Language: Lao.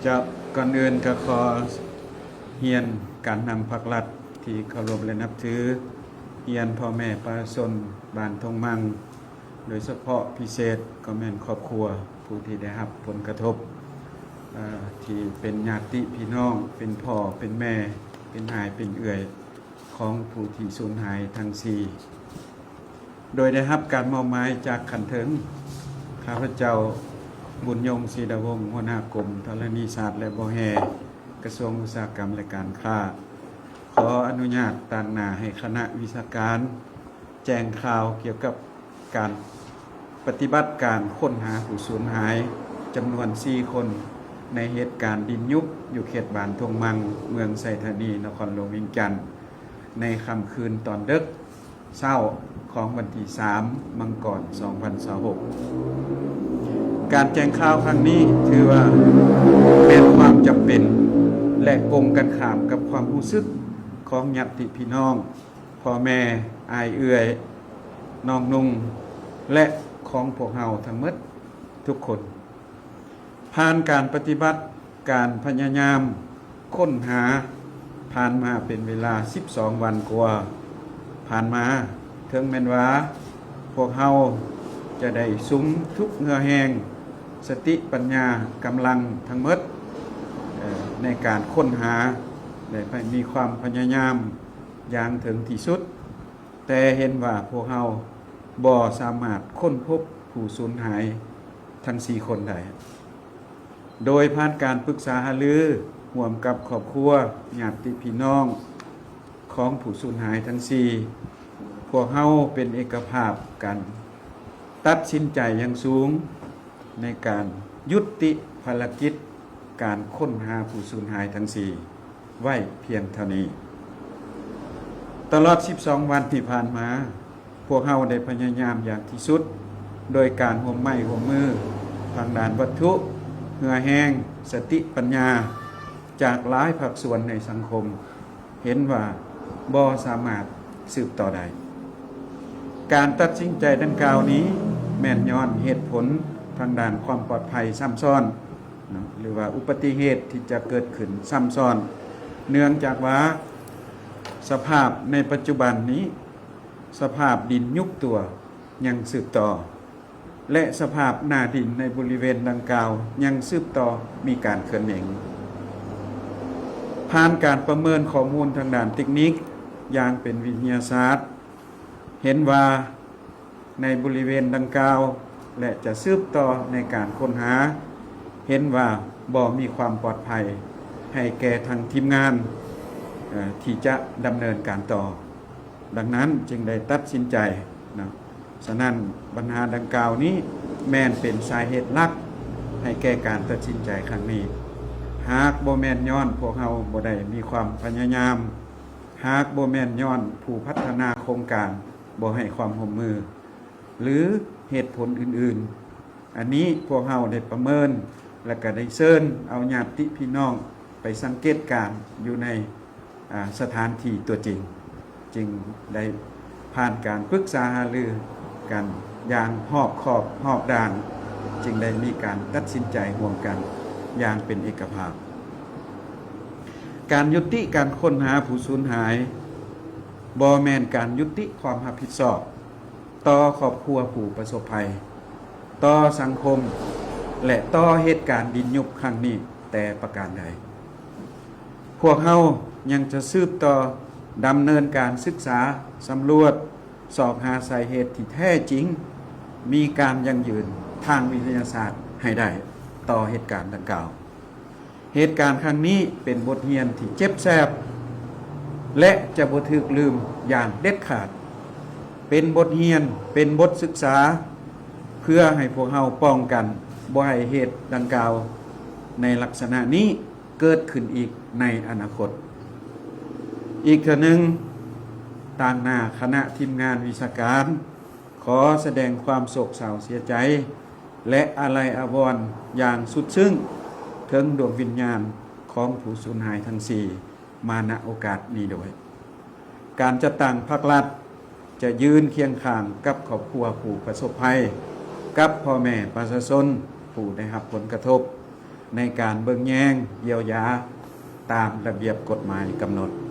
ເຈົ້າ, ກ່ອນອື່ນກໍຂໍຮຽນການນຳພັກລັດທີ່ເຄົາລົບ ແລະ ນັບຖື, ຮຽນພໍ່ແມ່ປະຊາຊົນບ້ານທົ່ງມັງ, ໂດຍສະເພາະພິເສດກໍແມ່ນຄອບຄົວຜູ້ທີ່ໄດ້ຮັບຜົນກະທົບ, ເອີ່, ທີ່ເປັນຍາດຕິພີ່ນ້ອງ, ເປັນພໍ່ເປັນແມ່, ເປັນອ້າຍເປັນເອື້ອຍຂອງຜູ້ທີ່ສູນຫາຍທັງສີ່. ໂດຍໄດ້ຮັບການມອບໝາຍຈາກຂັ້ນເທິງ, ຂ້າພະເຈົ້າ ບຸນຍົງ ສີດາວົງ, ຫົວໜ້າກົມທໍລະນີສາດ ແລະ ບໍ່ແຮ່, ກະຊວງອຸດສາຫະກຳ ແລະ ການຄ້າ, ຂໍອະນຸຍາດຕາງໜ້າໃຫ້ຄະນະວິຊາການແຈ້ງຂ່າວກ່ຽວກັບການປະຕິບັດການຄົ້ນຫາຜູ້ສູນຫາຍຈຳນວນສີ່ຄົນ ໃນເຫດການດິນຍຸບຢູ່ເຂດບ້ານທົ່ງມັງ, ເມືອງໄຊທານີ, ນະຄອນຫຼວງວຽງຈັນ, ໃນຄ່ຳຄືນຕອນເດິກ ເຊົ້າຂອງວັນທີສາມ ມັງກອນ ສອງພັນຊາວຫົກ. ການແຈ້ງຂ່າວຄັ້ງນີ້ຖືວ່າແມ່ນຄວາມຈຳເປັນ ແລະ ກົງກັນຂ້າມກັບຄວາມຮູ້ສຶກຂອງຍາດຕິພີ່ນ້ອງ, ພໍ່ແມ່, ອ້າຍເອື້ອຍ, ນ້ອງນຸ່ງ ແລະ ຂອງພວກເຮົາທັງໝົດທຸກຄົນ. ຜ່ານການປະຕິບັດການພະຍາຍາມຄົ້ນຫາຜ່ານມາເປັນເວລາສິບສອງວັນກວ່າຜ່ານມາ, ເຖິງແມ່ນວ່າພວກເຮົາຈະໄດ້ສຸມທຸກເຫື່ອແຮງ, ສະຕິ, ປັນຍາ, ກຳລັງທັງໝົດ, ເອີ່, ໃນການຄົ້ນຫາ ແລະ ມີຄວາມພະຍາຍາມຢ່າງເຖິງທີ່ສຸດ, ແຕ່ເຫັນວ່າພວກເຮົາບໍ່ສາມາດຄົ້ນພົບຜູ້ສູນຫາຍທັງສີ່ຄົນໄດ້. ໂດຍຜ່ານການປຶກສາຫາລືຮ່ວມກັບຄອບຄົວ, ຍາດຕິພີ່ນ້ອງຂອງຜູ້ສູນຫາຍທັງສີ່, ພວກເຮົາເປັນເອກະພາບກັນ ຕັດສິນໃຈຢ່າງສູງ ໃນການຍຸຕິພາລະກິດການຄົ້ນຫາຜູ້ສູນຫາຍທັງສີ່ໄວ້ພຽງເທົ່ານີ້. ຕະຫຼອດສິບສອງວັນທີ່ຜ່ານມາ, ພວກເຮົາໄດ້ພະຍາຍາມຢ່າງທີ່ສຸດ ໂດຍການຮ່ວມໄມ້ຮ່ວມມືທາງດ້ານວັດຖຸ, ເຫື່ອແຮງ, ສະຕິປັນຍາ ຈາກຫຼາຍພາກສ່ວນໃນສັງຄົມ ເຫັນວ່າບໍ່ສາມາດສືບຕໍ່ໄດ້. ການຕັດສິນໃຈດັ່ງກ່າວນີ້ແມ່ນຍ້ອນເຫດຜົນທາງດ້ານຄວາມປອດໄພຊ້ຳຊ້ອນເນາະ ຫຼືວ່າອຸປະຕິເຫດທີ່ຈະເກີດຂຶ້ນຊ້ຳຊ້ອນ, ເນື່ອງຈາກວ່າສະພາບໃນປັດຈຸບັນນີ້ ສະພາບດິນຍຸບຕົວຍັງສືບຕໍ່ ແລະ ສະພາບໜ້າດິນໃນບໍລິເວນດັ່ງກ່າວຍັງສືບຕໍ່ມີການເຂືອນເໜັງ. ຜ່ານການປະເມີນຂໍ້ມູນທາງດ້ານເຕັກນິກຢ່າງເປັນວິທະຍາສາດ ເຫັນວ່າໃນບໍລິເວນດັ່ງກ່າວ ແລະ ຈະສືບຕໍ່ໃນການຄົ້ນຫາ ເຫັນວ່າບໍ່ມີຄວາມປອດໄພໃຫ້ແກ່ທາງທີມງານ ເອີ່ ທີ່ຈະດຳເນີນການຕໍ່. ດັ່ງນັ້ນຈຶ່ງໄດ້ຕັດສິນໃຈເນາະ. ສະນັ້ນບັນຫາດັ່ງກ່າວນີ້ແມ່ນເປັນສາເຫດຫຼັກໃຫ້ແກ່ການຕັດສິນໃຈຄັ້ງນີ້. ຫາກບໍ່ແມ່ນຍ້ອນພວກເຮົາບໍ່ໄດ້ມີຄວາມພະຍາຍາມ, ຫາກບໍ່ແມ່ນຍ້ອນຜູ້ພັດທະນາໂຄງການບໍ່ໃຫ້ຄວາມຮ່ວມມື ຫຼື ເຫດຜົນອື່ນໆ, ອັນນີ້ພວກເຮົາໄດ້ປະເມີນ ແລະ ກະໄດ້ເຊີນເອົາຍາດຕິພີ່ນ້ອງໄປສັງເກດການຢູ່ໃນ ອາ ສະຖານທີ່ຕົວຈິງ, ຈຶ່ງໄດ້ຜ່ານການປຶກສາຫາລືກັນຢ່າງຮອບຄອບຮອບດ້ານ, ຈຶ່ງໄດ້ມີການຕັດສິນໃຈຮ່ວມກັນຢ່າງເປັນເອກະພາບ. ການຍຸຕິການຄົ້ນຫາຜູ້ສູນຫາຍ ບໍ່ແມ່ນການຍຸຕິຄວາມຮັບຜິດຊອບຕໍ່ຄອບຄົວຜູ້ປະສົບໄພ, ຕໍ່ສັງຄົມ ແລະ ຕໍ່ເຫດການດິນຍຸບຄັ້ງນີ້ແຕ່ປະການໃດ. ພວກເຮົາຍັງຈະສືບຕໍ່ດຳເນີນການສຶກສາ, ສຳຫຼວດ, ຊອກຫາສາເຫດທີ່ແທ້ຈິງ, ມີການຢັ້ງຢືນທາງວິທະຍາສາດໃຫ້ໄດ້ຕໍ່ເຫດການດັ່ງກ່າວ. ເຫດການຄັ້ງນີ້ເປັນບົດຮຽນທີ່ເຈັບແສບ ແລະ ຈະບໍ່ຖືກລືມຢ່າງເດັດຂາດ. ເປັນບົດຮຽນ, ເປັນບົດສຶກສາ ເພື່ອໃຫ້ພວກເຮົາປ້ອງກັນບໍ່ໃຫ້ເຫດດັ່ງກ່າວໃນລັກສະນະນີ້ເກີດຂຶ້ນອີກໃນອະນາຄົດ. ອີກເທື່ອໜຶ່ງ, ຕາງໜ້າຄະນະທີມງານວິຊາການ ຂໍສະແດງຄວາມໂສກເສົ້າເສຍໃຈ ແລະ ອາໄລອາວອນຢ່າງສຸດຊຶ້ງເຖິງດວງວິນຍານຂອງຜູ້ສູນຫາຍທັງສີ່ ມາ ນະ ໂອກາດນີ້ດ້ວຍ. ການຈັດຕັ້ງພັກລັດຈະຢືນຄຽງຂ້າງກັບຄອບຄົວຜູ້ປະສົບໄພ, ກັບພໍ່ແມ່ປະຊາຊົນຜູ້ໄດ້ຮັບຜົນກະທົບ, ໃນການເບິ່ງແຍງ ຢຽວຢາ ຕາມລະບຽບກົດໝາຍກຳນົດ.